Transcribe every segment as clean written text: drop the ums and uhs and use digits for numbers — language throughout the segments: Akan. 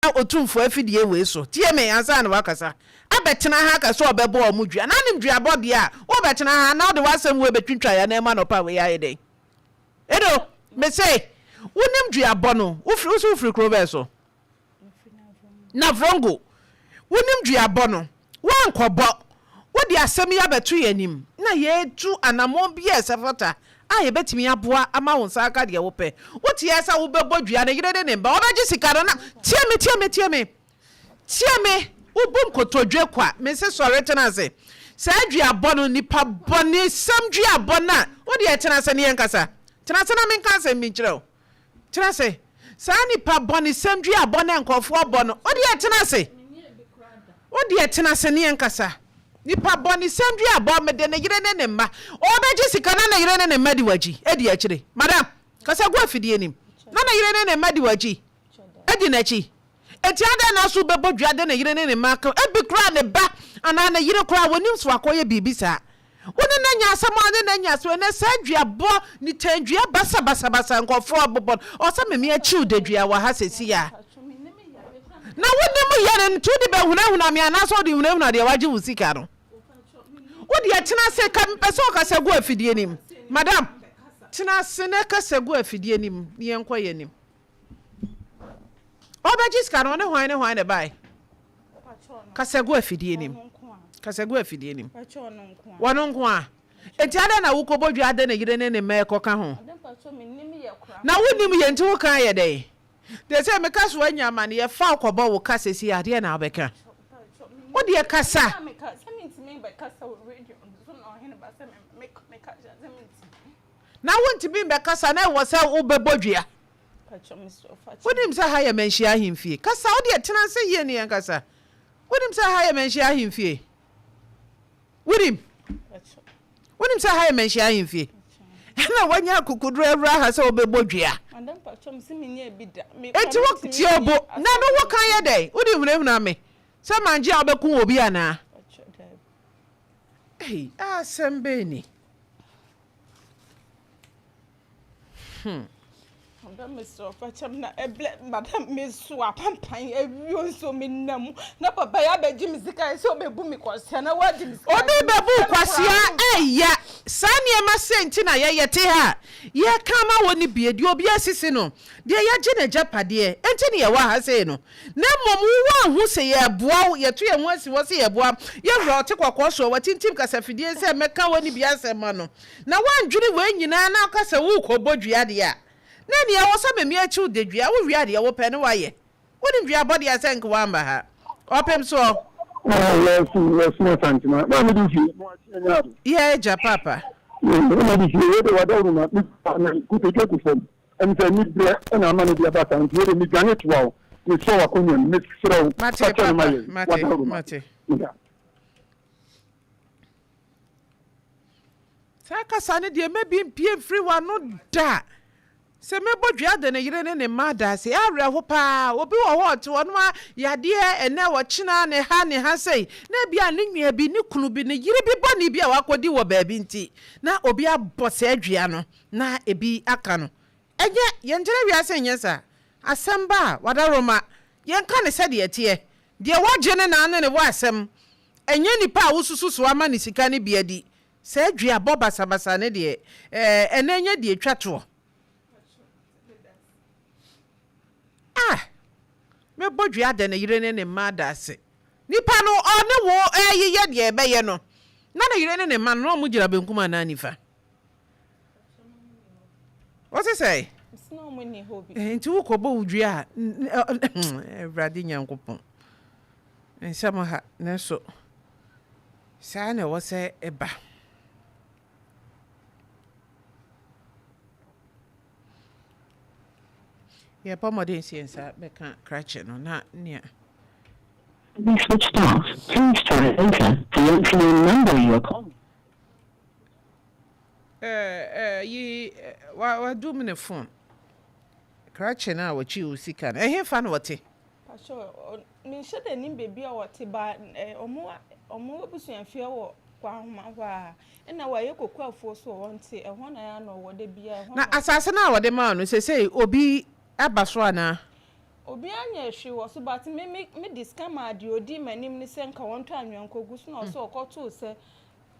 Otumfoɔ afidie wei so, tie me ansa na woakasa, abɛtena ha aka sɛ ɔbɛbɔ wɔn dua, na anim duabɔ deɛ a, wobɛtena ha na wode w'asɛm wei bɛtwintwa yɛn anan mu anɔpa wei ayɛ dɛn? Edo, mese, wonim duabɔ no, wofiri, wo so wofiri kuro bɛn so? Navrongo, wonim duabɔ no, woankɔbɔ, wode asɛm yi abɛto yɛn anim na yɛretu anammɔn bi a ɛsɛ fata a yɛbɛtumi aboa ama wo nsa aka deɛ wopɛ. Woteɛ sɛ wobɛbɔ dua no yere ne ne mma, wɔbɛgye sika no na, tie me, tie me, tie me, tie me, wobu nkotodwe kwa, mese sɔre tena ase. Saa duabɔ no, nipa bɔnesɛm duabɔ no a, wodeɛ tena ase ne yɛnkasa. Tena ase na menka asɛm bi nkyerɛ wo. Tena ase. Saa nipa bɔnesɛm duabɔ no a nkurɔfoɔ bɔ no, wo deɛ tena ase. Wo deɛ tena ase ne yɛnkasa. Nipa bɔnesɛm duabɔ, mede ne yere ne ne mma. Ɔbɛgye sika na ne yere ne ne mma di w'akyi, adi akyire. Madam, kasa gu afidie no mu. Na ne yere ne ne mma di w'akyi, adi n'akyi. Enti adɛn na so wobɛbɔ dua de ne yere ne ne mma aka? Ebi koraa ne ba anaa ne yere koraa wɔnim so akɔyɛ biribi saa. Wo ne no anya asɛm a, ne no anya asɛm. Ɛnnɛ saa duabɔ, nitan-dua basabasabasa nkurɔfoɔ bobɔ no. Ɔsɛ meme akyiw dadua wɔ ha seesei a. Na wonim yɛ no nti wode bɛhunahuna me anaasɛ wode hunahuna deɛ wagye wo sika no? Wo deɛ tena ase ka, mepɛ sɛ ɔkasa gu afidie no mu. Madam, tena ase na kasa gu afidie no mu na yɛnkɔ yɛn anim. Ɔbɛgye sika no, ɔne hwan ne hwan na ɛbae? Kasa gu afidie no mu. Kasa gu afidie no mu. Wɔno nko a. Enti adɛn na wokɔbɔ dwa de ne yere ne ne mma ɛkɔka ho? Na wonim yɛ nti woka yɛ dɛn? Deɛ sɛ meka so anya amaneɛ fa wokɔbɔ wo ka sɛsi adeɛ na wobɛka. Wo deɛ kasa. Na wontumi mbɛkasa na ɛwɔ sɛ wobɛbɔ dua. Wonim sɛ ha yɛ Manhyia ahemfie? Kasa, wo deɛ tena ase yie ne yɛnkasa. Wonim sɛ ha yɛ Manhyia ahemfie? Wonim? Wonim sɛ ha yɛ Manhyia ahemfie? Ɛna wanya akokoduro awura ha sɛ wobɛbɔ dua. Enti wo tie obo na no wo kan yɛ dɛn? Wode hunahuna me sɛ mangye a wobɛko obi anaa? Ei, asɛm bɛn ni? Hmm. Madam mesrɛ wo fakyɛ me na ɛblɛ madam meso apampan awio nso menam mu na papa yi abɛgye me sika sɛ ɔbɛbu me kwasia na wagye me sika. Obi bɛbu wo kwasia ɛya saa nneɛma sei nti na yɛyɛ te ha yɛka ama wɔ ne bie deɛ obi asisi no deɛ yɛagye n'agyapadeɛ nti ne yɛwɔ ha sei no Na mmom wo woanhu se yɛreboa wo, yɛto yɛn ho asi hɔ se yɛreboa yɛn wura a ɔte kɔkɔɔ soɔ, watintim kasafidie sɛ mɛka wo ne bi asɛm ano, na woandwene wei nyinaa na woka sɛ worekɔbɔ dua deɛ a, na ɛneɛ ɛwɔ sɛ memia akyi wo dedua, wowie a deɛ wopɛ ne woayɛ. Wonim dua bɔ deɛ a sɛ nka woamba ha. Ɔpem soɔ. Yɛsom yɛsom Asantema. Maame de fie mo akye anya ado. Yɛ agya papa. Maame de fie wei de wadawuro ma me kotodwe gu fam. Ɛne sɛ aniberɛ na ama no de aba saa nti wei deɛ medwane toa wo, mesɔ w'akonnwa mu, mesrɛ wo, Mate fa kyɛ no ma papa, yɛn, mate, w'adaworoma. mate. Meda. Saa kasa no deɛ mma bi mpue mfiri w'ano da. Sɛ mɛbɔ dua de ne yere ne ne mma ada ase. Awerɛho paa. Obi wɔ hɔ a ɔte hɔ no ara yadeɛ ɛnnɛ ɔkyena ne ha ne ha sei. Na ebia ne nua bi, ne kunu bi, ne yere bi bɔne bi a wakɔdi wɔ baabi nti na obi abɔ saa dua no. Na ebi aka no. Ɛnyɛ, yɛnkyerɛ wiase nyɛ saa. Asɛm ba a, wadaworoma, yɛnka no sɛdeɛ ɛteɛ. Deɛ wagye no na ne ne wɔ asɛm. Ɛnyɛ nipa a wosusu so ama no sika no bi adi. Saa duabɔ basabasa no deɛ, ɛɛ, ɛnɛ nyɛ deɛ ɛtwa toɔ. Ah! Mɛbɔ dua ada ne yere ne ne mma ada ase. Nipa no, ɔne wo reyeyɛ deɛ ɛbɛyɛ no, na ne yere ne ne mma no, na wɔgyina benkum anaa nifa? Wɔse sɛe? Nti wokɔbɔ wo dua a, Awurade Nyankopɔn, nsɛm ha, nanso saa na ɛwɔ sɛ ɛba. Yɛbɔ mmɔden sɛ yɛn nsa bɛka krakye no na nea. Be switched off. Please try later. The MTN number you are calling. Eh, eh, yi, wa, wadum ne phone. Krakye no a wɔkyi wo sika no, ɛhefa na wɔte? Pastor, menhyɛ da nim baabi a wɔte ba eh, ɔmo ɔmo abusuafie wɔ Kwahoma hɔ a, ɛna wɔayɛ kokoafoɔ so wɔ hɔ nti ɛhɔ na yɛ na ɔwɔ da biara ɛhɔ Na asase no a wɔde maa no, seesei obi aba so anaa? Obiara nyɛɛ hwee wɔ so but me me me de sika maa deɛ ɔdii m'anim no sɛ nka wɔntɔ anwea nkɔgu so na ɔse ɔkɔtoo sɛ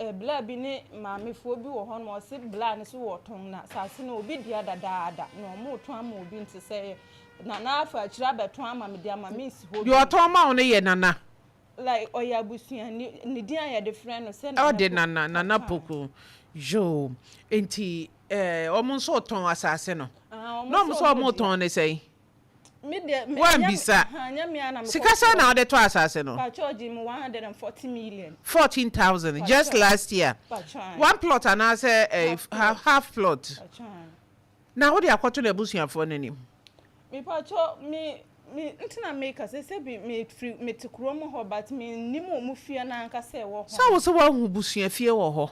eh, bla bi ne maamefoɔ bi wɔ hɔ nom ɔse bla no so wɔtɔn na asase no obi dea dadaada na wɔretɔn ama obi nti sɛ Nana afa akyire abɛtɔn ama me de ama me nsi hɔ Deɛ bio. ɔtɔn ma wo no yɛ Nana? Like ɔyɛ abusuani, ne din a yɛde frɛ no sɛ Nana Ɔde Poku. Nana, Nana Pakyɛ. Poku. Yoo, nti eh, wɔn nso retɔn asase no? Ah, wɔn Na wɔn sɛ nso wɔn wɔretɔn dea. no sɛn? Me deɛ, me, ɛnyɛ, Woammisa? ha, ɛnyɛ me ara na Sika sɛn mekɔtɔɔ. na wode tɔɔ asase no? Pakyɛ ɔgyee me 140 million. 14,000 just Pakyɛ, last year. pakyɛ ae. One plot anaasɛ eh, Half plot. half plot? Pakyɛ ae. Na wode akɔto n'abusuafoɔ no anim? Mepakyɛw me me nti na meka sɛ sɛbi me firi me te kurom hɔ but me nnim wɔn fie no ankasa ɛwɔ hɔ Sɛ no. wo sɛ woahu busua fie wɔ hɔ?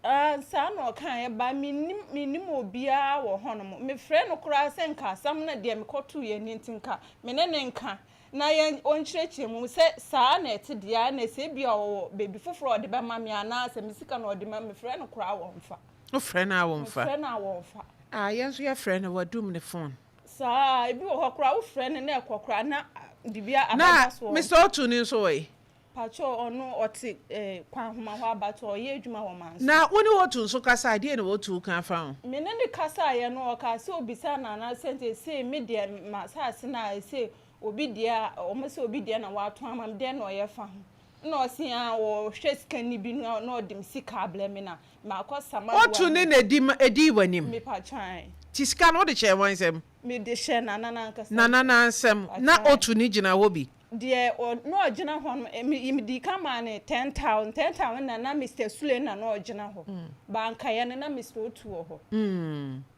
Ah saa na ɔkaeɛ but me nnim me nnim obiara wɔ hɔ nom. Me frɛ no koraa sɛ nka asɛm no deɛ me kɔ too yɛ ni nti nka me ne no nka na yɛn ɔnkyerɛkyerɛ mu sɛ saa na ɛte deɛ a ɛna sɛ ebia ɔwɔ baabi foforɔ a ɔde bɛma me anaa sɛ me sika na ɔde ma me frɛ no koraa wɔnfa. Wofrɛ no a womfa? Mefrɛ no a wɔmfa. Ah yɛn nso yɛfrɛ no wadum ne phone. Saa, ebi wɔ hɔ koraa wofrɛ no na ɛkɔ koraa na biribi Na abɛda so Mister ɔmfa. Otu no nso wɔ he? Pakyɛw ɔno ɔte eh, Kwanhoma hɔ but ɔyɛ adwuma wɔ Manso. Na wo ne Otu nso kasae, deɛn na Otu ka fa ho? Me ne no kasaeɛ no ɔkaa sɛ obisaa Nana sɛ nti sei me deɛ m'asaase no a sei obi deɛ a wɔn sɛ obi deɛ na watɔn ama me deɛn na ɔyɛ fa ho? Ɛna ɔse aa ɔhwɛ sika no bi na ɔde me sika abrɛ me na makɔ sama Otu ne na edi edii w'anim? Mepakyɛw ae. Nti sika no wode hyɛɛ hwan nsam? Mede hyɛɛ Nana no ankasa Nana nsam. no nsam. Na Pakyɛw ae. Otu no gyina hɔ bi? Deɛ ɔ na ɔgyina hɔ no, me medii kan maa no 10,000, 10,000 na na Mister Sule na na ɔgyina hɔ. But ankaeɛ no na Mister Otu wɔ hɔ.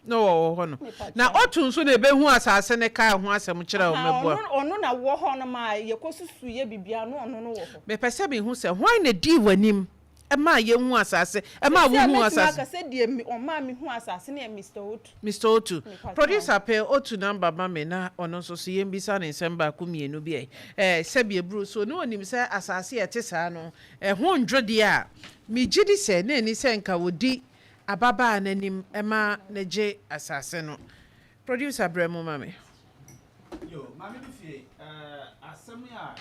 Na ɔwɔ hɔ no. Mepakyɛw Na ae. Otu nso na ɛbɛhu asase no kaa ho asɛm kyerɛɛ wo Ahaa, mɛboa? ɔno ɔno na wɔ hɔ nom a yɛkɔsusuiɛ biribiara no ɔno no wɔ hɔ. Mepɛ sɛ mehu sɛ hwan na ɛdii w'anim maa yɛhuu asase, ɛmaa Seesei a wohuu mɛtumi asase. aka sɛ deɛ me ɔmaa mehuu asase no yɛ Mister Otu. Mister Otu. Mepakyɛw. Producer pɛ Otu number ma me na ɔno nso so yɛmbisa no nsɛm baako mmienu bi ɛ. Ɛɛ sɛbi aburo so na ɔnim sɛ asase a ɛte saa no ɛho ndwo deɛ a, megye di sɛ na ɛni sɛ nka ɔdi ababaa no anim ma no gye asase no. Producer brɛ mu ma me. Yo, maame no fie, eh, asɛm yi a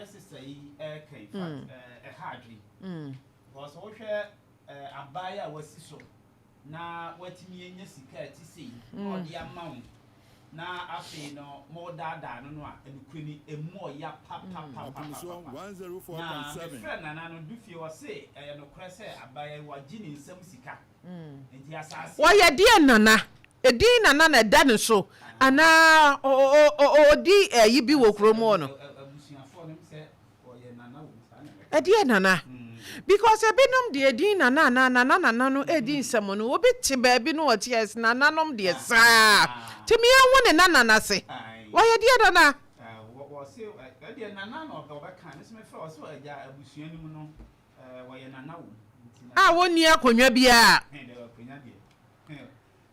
yɛ sister yi ɛreka yi, fact, eh, ɛha adwene. Because wohwɛ eh, abaa yi a wasi so na watumi anya sika a ɛte sei na ɔde ama wo na afei no modaadaa no no a, nokorɛ ni, ɛmu ɔya papapapapapa. Na mefrɛ Nana no, Dufie, ɔse ɛyɛ nokorɛ sɛ abaa yi wagye ne nsam sika. Nti asase a. Ɔyɛ deɛn Nana? Edin Nana na ɛda ne so anaa ɔdi ayi bi wɔ kurom hɔ no? Ɛdeɛn Nana? Because ebinom deɛ edin Nana anaa Nana Nana no edi nsɛm no, obi te baabi no ɔte as nananom deɛ saa. Nti me yɛnhu ne Nana no ase. Ɔyɛ deɛn Nana? A wɔnni akonnwa biara.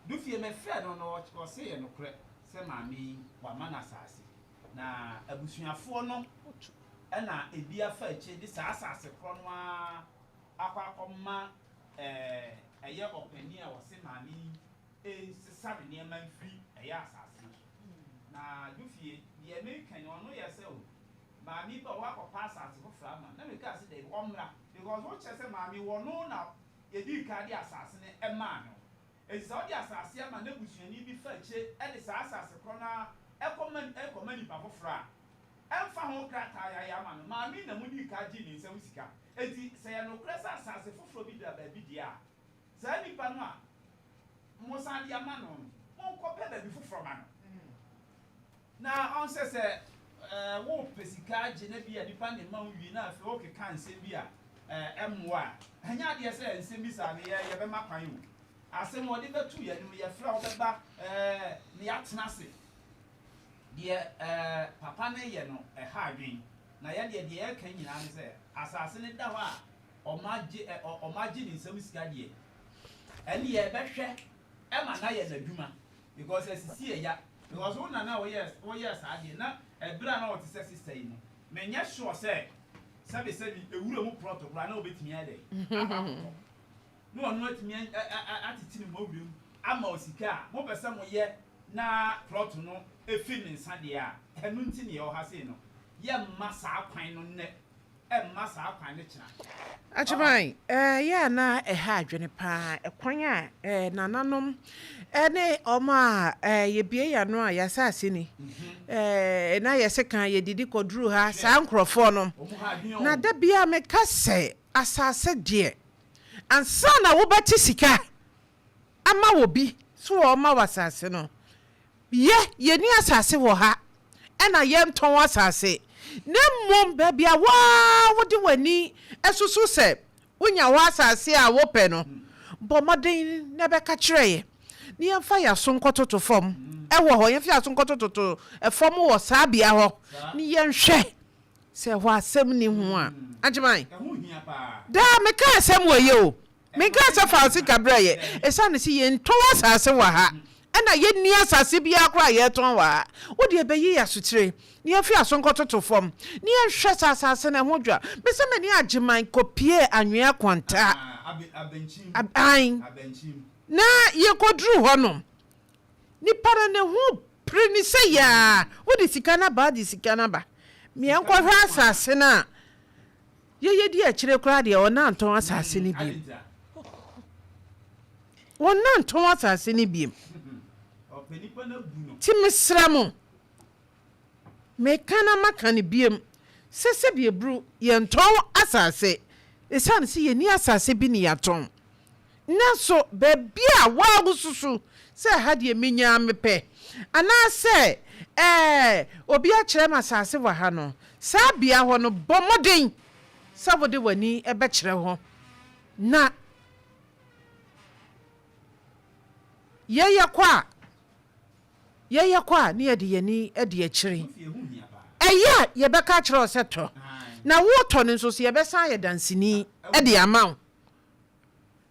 Dufie mefrɛ no no ɔse yɛ nokorɛ sɛ maame yi wama no asase na abusuafoɔ no na ebi afa akyire de saa asase korɔ no ara akɔ akɔma ɛyɛ ɔpanin a ɔse maame yi nsesa ne nneɛma mfiri ɛyɛ asase no so na Dufie deɛ meka yi ɔno yɛ sɛ o maame yi ba wakɔpa asase foforɔ ama na mekaa sɛ daabi ɔmmra because wokyerɛ sɛ maame yi ɔno na yɛdii kan de asase no maa no. Enti sɛ wode asase ama na busuani bi fa akyire de saa asase korɔ no ara kɔma kɔma nipa foforɔ a, ɛmfa ho krataa a yɛayɛ ama no, maame na modii kan gyee ne nsam sika. Enti sɛ ɛyɛ nokorɛ sɛ asase foforɔ bi da baabi deɛ a, saa nipa no a mosan de ama no no, monkɔpɛ baabi foforɔ ma no. Na ɔnsɛ sɛ worepɛ sika agye na bi a nipa na ɛma wo wie na afei worekeka nsɛm bi a ɛmmoa a, ɛnyɛ adeɛ sɛ nsɛm bi saa no yɛ yɛbɛma kwan o. Asɛm a wɔde bɛto yɛn anim, yɛfrɛ a wobɛba na yɛatena ase. Deɛ papa no reyɛ no, ɛha adwene. Na yɛn deɛ, deɛ yɛreka nyinaa ne sɛ, asase no da hɔ a wɔagye wɔagye ne nsam sika deɛ, ɛnneɛ yɛbɛhwɛ ma no ayɛ n'adwuma. Because asisi yɛ ya because wo nana a woyɛɛ woyɛɛ saa adeɛ na ɛberɛ a na ɔte sɛ sister yi no menyɛ sure sɛ sɛbi sɛbi ewura mu plot koraa na obetumi ayɛ dɛn akɔ akɔtɔ na ɔno atumi atete ne mu awura mu ama wo sika a mopɛ sɛ moyɛ na plot no efi ne nsa deɛ a. Ɛno nti ne yɛwɔ ha sei no, yɛmma saa kwan no nnɛ, ɛmma saa kwan no kyena. Agyeman, ɛyɛ a na ɛha adwene paa, ɛkwan a nananom ne wɔn a yɛbue yɛn ano a yɛn asase ni, na yɛse kan yɛdidi kɔduru ha, saa nkurɔfoɔ no. Na da biara meka sɛ asase deɛ, ansa na wobɛte sika ama obi sɛ ɔmma wo asase no, Yɛ, yɛnni asase wɔ ha, ɛna yɛntɔn asase, na mmom baabi a wo ara wode w'ani susu sɛ wonya hɔ asase a wopɛ no, bɔ mmɔden na bɛka kyerɛ yɛn, na yɛmfa yɛn aso nkɔtoto fam wɔ hɔ, yɛmfa yɛn aso nkɔtototo fam wɔ saa bea hɔ, na yɛnhwɛ sɛ ɛhɔ asɛm nni ho a. Agyeman, daa meka asɛm wɔ yi o. Menkaa sɛ fa wo sika brɛ yɛn. Esiane sɛ yɛntɔn asase wɔ ha, ɛna yɛnni asase biara koraa a yɛretɔn wɔ ha. Wo deɛ bɛyi yɛn asotire, na yɛmfa yɛn aso nkɔtoto fam, na yɛnhwɛ sɛ asase no ɛho dwo a. Mese me ne Agyeman kɔpuee Anwea Kwanta. Ae. Na yɛkɔduruu hɔnom. Nipa no ne ho pere no sɛ yaa. Wode sika no aba, wode sika no aba. Ma yɛnkɔhwɛ asase no a. Yɛyɛ di akyire koraa deɛ ɔna ntɔn asase no biem. Ɔna ntɔn asase no biem. Ti mesrɛ mo, meka na maka no biem sɛ sɛbi eburu yɛntɔn asase esiane sɛ yɛnni asase bi ne yɛatɔn. Nanso baabi a wo ara wususu sɛ ɛha deɛ menya ara mepɛ, anaasɛ ɛɛ obi akyerɛ me asase wɔ ha no, saa bea hɔ no, bɔ mmɔden sɛ wode w'ani bɛkyerɛ hɔ. Na yɛyɛ kɔ a, Yɛyɛ kɔ a, na yɛde yɛn ani di akyiri. Ɛyɛ a, yɛbɛka akyerɛ wo sɛ tɔ. Na woretɔ no nso so, yɛbɛsan ayɛ danseni de ama wo.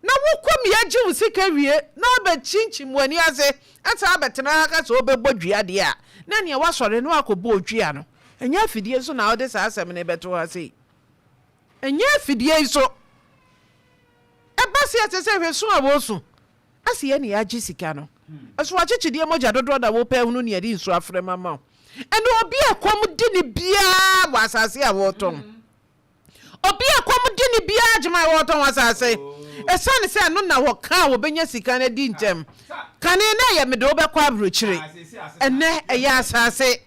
Na wokɔ mia gye wo sika wie na wabɛkyinkyim w'ani ase asan abɛtena ha ka sɛ wobɛbɔ dua deɛ a, na neɛ woasɔre na woakɔbɔ odua no. Ɛnyɛ afidie so na wode saa asɛm no rebɛto ha sei. Ɛnyɛ afidie yi so. Ɛba sei a, ɛsɛ sɛ hwɛ su a wɔresu. Ase yɛ na yɛagye sika no. Ɛso akyekyedeɛ mogya dodoɔ na wopɛ ahunu nea yɛde nsuo afrɛ mu ama wo. Ɛne obi a ɛkɔm de no biara wɔ asase a wɔretɔn. Obi a ɛkɔm de no biara gyema a wɔretɔn asase. Ɛsiane sɛ ɛno na wɔka a wɔbɛnya sika no adi ntɛm. Kane na ɛyɛ mede wo bɛkɔ aburokyire. Ɛnnɛ ɛyɛ asase.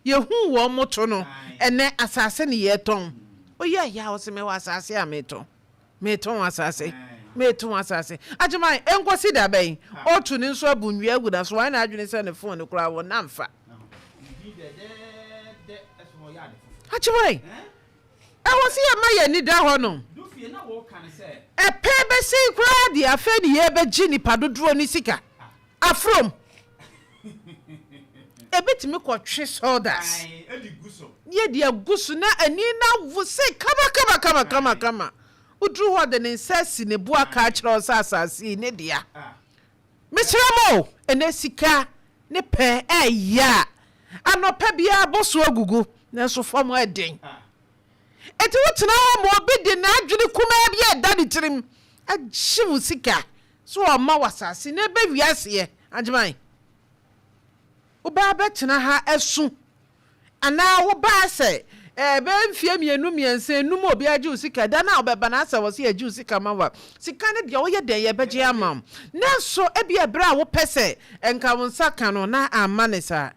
Yɛhuu wɔn moto no, ɛnnɛ asase ne yɛretɔn. Woyɛ ɛyɛ a wose mewɔ asase a meretɔn. Meretɔn asase. Meretɔn asase. Agyeman, ɛnkɔsi da bɛn? Ɔretu ne nso abu nnua agu n'aso. Wayɛ n'adwene sɛ ne fon no koraa wɔ na mfa. Agyeman, ɛwɔ sɛ yɛma yɛn ani da hɔ nom. Ɛpɛ bɛsɛe koraa deɛ afei ne yɛrebɛgye nnipa dodoɔ no sika. Afrom. Ebetumi kɔtwe sawdust na yɛde agu so na ani no awo sɛ kama kama kama kama kama. Woduru hɔ de ne nsa asi ne bo aka akyerɛ wo sɛ asase yi ne dea. Mesrɛ mo o, ɛnɛ sika ne pɛ ɛyɛ a, anɔpa biara bɔ so agugu nanso fam ɛden. Enti wotena hɔ ma obi de n'adwene kumaa bi a ɛda ne tirim agye wo sika So ɔmma wo asase na ɛbɛ wiaseɛ Agyeman wobaa bɛtena ha asu anaa wobaa sɛ ɛbɛyɛ mfeɛ mmienu mmiɛnsa enum obi agye wo sika da no a wobɛba no asɛ wɔ sɛ yɛgye wo sika ma wo a sika no deɛ woyɛ dɛn yɛbɛgye ama wo nanso ebia berɛ a wopɛ sɛ nka wo nsa ka no na amma ne saa.